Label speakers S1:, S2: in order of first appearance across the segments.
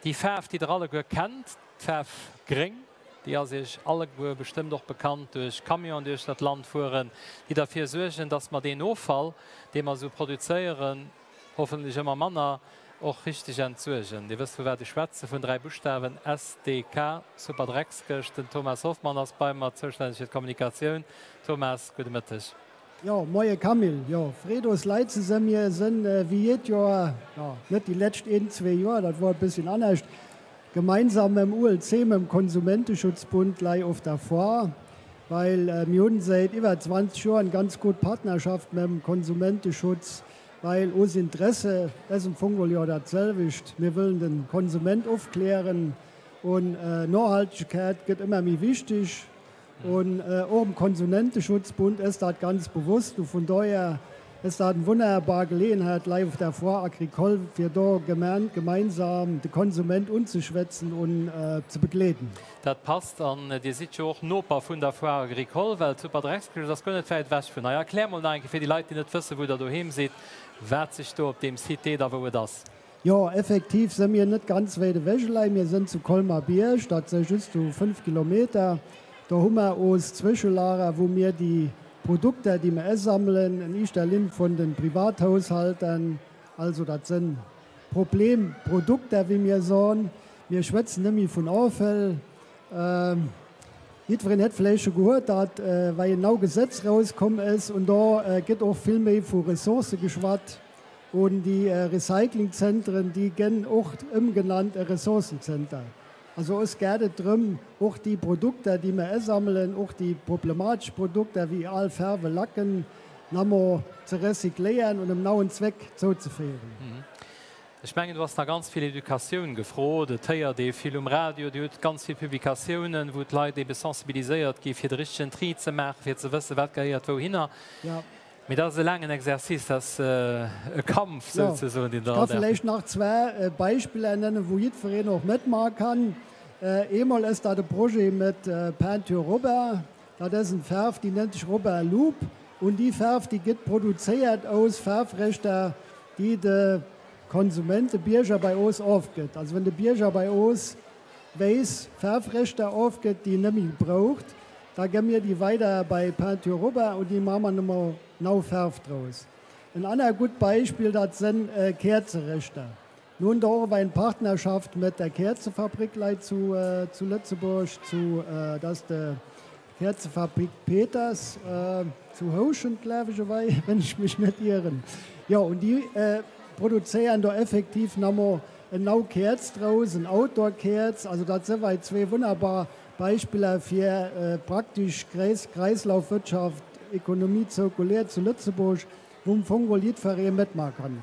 S1: Déi Faarf, déi der alleguer kennt, d'Faarf gréng, déi ass iech alleguer bestëmmt och bekannt duerch Camionen, déi uechter d'Land fueren, déi derfir suergen, dass mer deen Offall, dee mer esou produzéieren, hoffentlech ëmmer manner, och richteg entsuergen. Dir wësst, vu wat ech schwätzen, vun 3 Buschtawen, SDK, Superdreckskëscht. Den Thomas Hoffmann ass bei mer, zoustänneg fir d'Kommunikatioun. Thomas, gudde Mëtteg.
S2: Jo, moie Camille. Jo, freet ons Leit ze sënn. Mir sënn wéi jeet Joer, jo, net déi lescht een, zwee Joer, dat wor e bësschen anescht, gemeinsam mam ULC, mam Konsumenteschutzbund lei of der Foire, well mir hunn säit iwwer 20 Joer en ganz gutt Partnerschaft mam Konsumenteschutz, well ons Interesse es am Fong geholl jo dat selwecht, mir wëllen den Konsument ofklären un Nohaltegkeet gëtt ëmmer méi wichteg. Un och dem Konsumenteschutzbund es dat ganz bewusst. U vun dohier es dat en wunnerbar Geleeënheit lei auf der Foire Agricole fir do gemeinsam de Konsument unzeschwätzen un ze begleeden.
S1: Dat passt. An Dir sidd jo och Noper vun der Foire Agricole, well d'Superdreckskëscht ass guer net wäit ewech vun hei. Erklär mol nach eng Kéier fir déi Leit, déi net wëssen, wou Der doheem sidd, wat sech do op deem Site deet a wou et ass.
S2: Jo, effektiv së mir net ganz wéit ewech elei. Mir sënn zu Colmar-Bierg, dat së just sou 5 Kilometer. Do hu mer oos Zwëschelager, wou mir déi Produkter, déi mer asammelen, en ischter Linn vun den Privathaushaltern, also dat sënn Problemprodukter, wéi mir soen. Mir schwëtzen nëmmi vun Offäll. Jiddwereen hätt vläicht scho gehuert, dat wei en nau Gesetz rauskomm es, un do gëtt och vill méi vu Ressourcë geschwatt. Un déi Recyclingzentren, déi gënn och ëmgenannt e Ressourcenzenter. Also es gät et drëm, och déi Produkter, déi mer asammelen, och déi problematesch Produkter wéi al Farwe, Lacken, nammo ze recycléieren un em nauen Zweck zouzeféieren.
S1: Ech mengen, do ass nach ganz vill Educatioun gefrot. Et héiert ee vill um Radio, Dir hutt ganz vill Publikatiounen, wou d'Leit ebe sensibiliséiert gi fir de richtegen Tri ze maachen, fir ze wëssen, wat gehéiert wouhinner. Mee dat ass e laangen Exercice, dat ass e Kampf souzesoen, deen
S2: Der all Dag. Ech ka vläicht nach zwar Beispiller nennen, wou jiddwereen och matmaache kann. Eemol ass dat e Projet mat Peinture Robert. Dat ass eng Faarf, déi nennt sech Robert Loop. Un déi Faarf, déi gëtt produzéiert aus Faarfreschter, déi de Konsument, de Bierger bei ons ofgëtt. Also wann de Bierger bei ons wéiss Faarfreschter ofgëtt, déi en net méi braucht, Da gë mir déi weider bei Peinture Robert un déi maa mer nemmer nau Faarf draus. En anner gutt Beispill dat sënn Käerzereschter. Mir hunn do och ewei en Partnerschaft met der Käerzefabrik lei zu zu Lëtzebuerg zu dat ass de Käerzefabrik Peters zu Houschent glaf ech ewei wenn ech mech net ieren. Jo un déi produzéiern do effektiv nammer en nau Käerz draus, en Outdoor Käerz. Also dat së wei zwee wunnerbar Beispiller fir praktesch Kreislaufwirtschaft, Économie circulaire zu Lëtzebuerg, wou am Fong geholl jiddferee matmaache kann.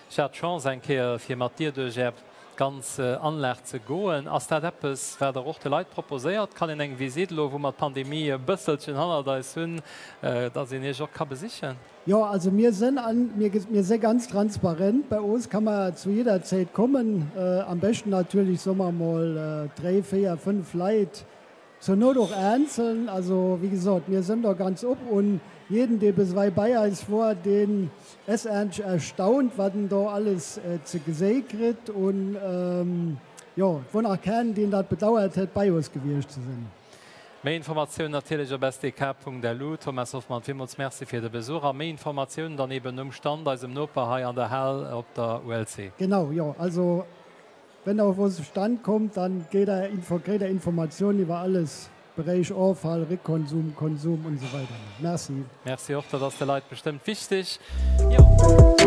S1: Ech hat d'Chance eng Kéier fir mat dir duerch är ganz Anlag ze goen. Ass dat eppes wat der och de Leit proposéiert? Kann een eng Visite elo wou mer d'Pandemie e bësselchen hannert eis hunn, dass een iech och ka besichen?
S2: Jo, also mir sënn an mir mir së ganz transparent. Bei ons kann man zu jeder Zäit kommen. Am beschten natierlech, soe mer mol, dréi, véier, fënnf Leit, zur Not och eenzeln. Also wéi gesot, mir sënn do ganz op un jeden, dee bis ewell bei eis wor, deen es ernsch erstaunt, wat en do alles ze geséi kritt. Un jo, et wor nach keen, deen dat bedauert hätt, bei ons gewiescht ze sënn.
S1: Méi Informatiounen natierlech op sdk.lu. Thomas Hoffmann, villmools Merci fir de Besuch a méi Informatiounen dann eben um Stand, eisem Noper hei an der Hal op der ULC.
S2: Genau, jo. Also wenn der auf onse Stand kommt, dann gétt der kritt der Informatiounen iwwer alles, Beréich Offall, Rekonsum, Konsum und so weiter. Merci.
S1: Merci och, dat ass de Leit bestëmmt wichteg. Jo.